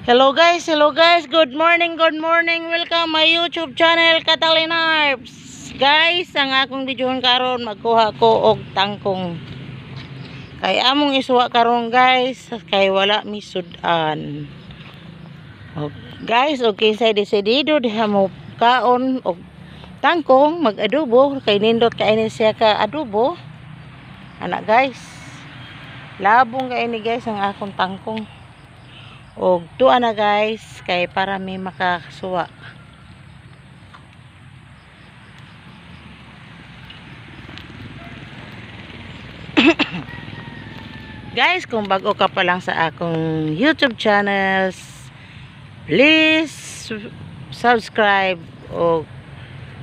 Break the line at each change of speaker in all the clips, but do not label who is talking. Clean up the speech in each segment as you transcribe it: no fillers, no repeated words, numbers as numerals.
Hello guys, good morning, good morning. Welcome my YouTube channel, Catalina Arps. Guys, ang akong videohon karon, magkuha ko og tangkong. Kay among isuwa karon, guys, kay wala mi sudan. Og guys, og kinsay desidido diha mo kaon og tangkong mag-adobo, kay nindot kay ni siya ka adobo. Ana, guys. Labong kay ni, guys, ang akong tangkong. Og tuwa na, guys, kay para may makasuwa. Guys, kung bago ka pa lang sa akong YouTube channels, please subscribe o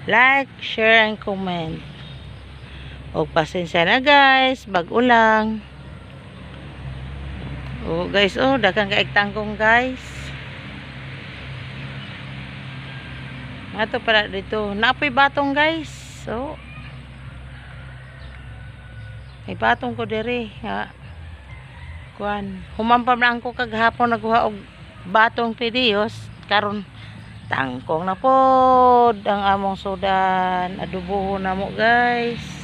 like, share and comment. Og pasensya na, guys, bago lang. Oh guys, oh, daghang kaig tangkong, guys. Ato pala dito. Napoy batong, guys. So, may batong ko diri. Ha. Kuan, human pa man ko kaghapon nagkuha og batong pidiyos, karon tangkong na pod ang among sudan. Adubohon na mo, guys.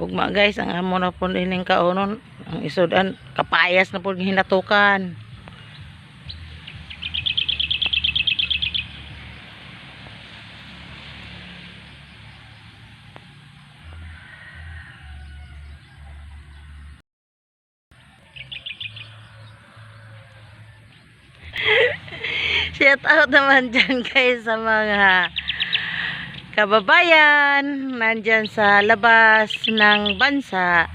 Ugma, guys, ang amo na po ining kaonon, ang isudan kapayas na po hinatukan. Shout out naman dyan, guys, sa mga kababayan nandyan sa labas ng bansa.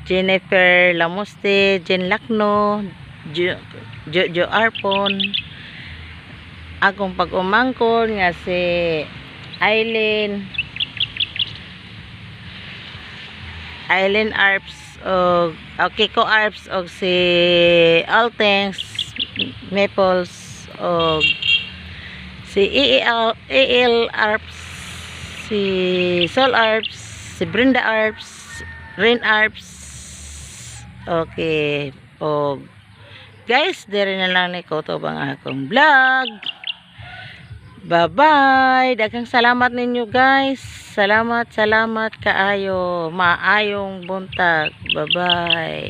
Jennifer Lamuste, Jen Lacno, Jojo Arpon, akong pag-umangkon nga si Eileen, Eileen Arps o Kiko Arps, og si Altings Maples, og si EEL, EL Arps, si Sol Arps, si Brenda Arps, Rain Arps. Okay. Og guys, diri na lang ni ko ang akong vlog. Bye-bye. Daghang salamat ninyo, guys. Salamat, salamat kaayo. Maayong buntag. Bye-bye.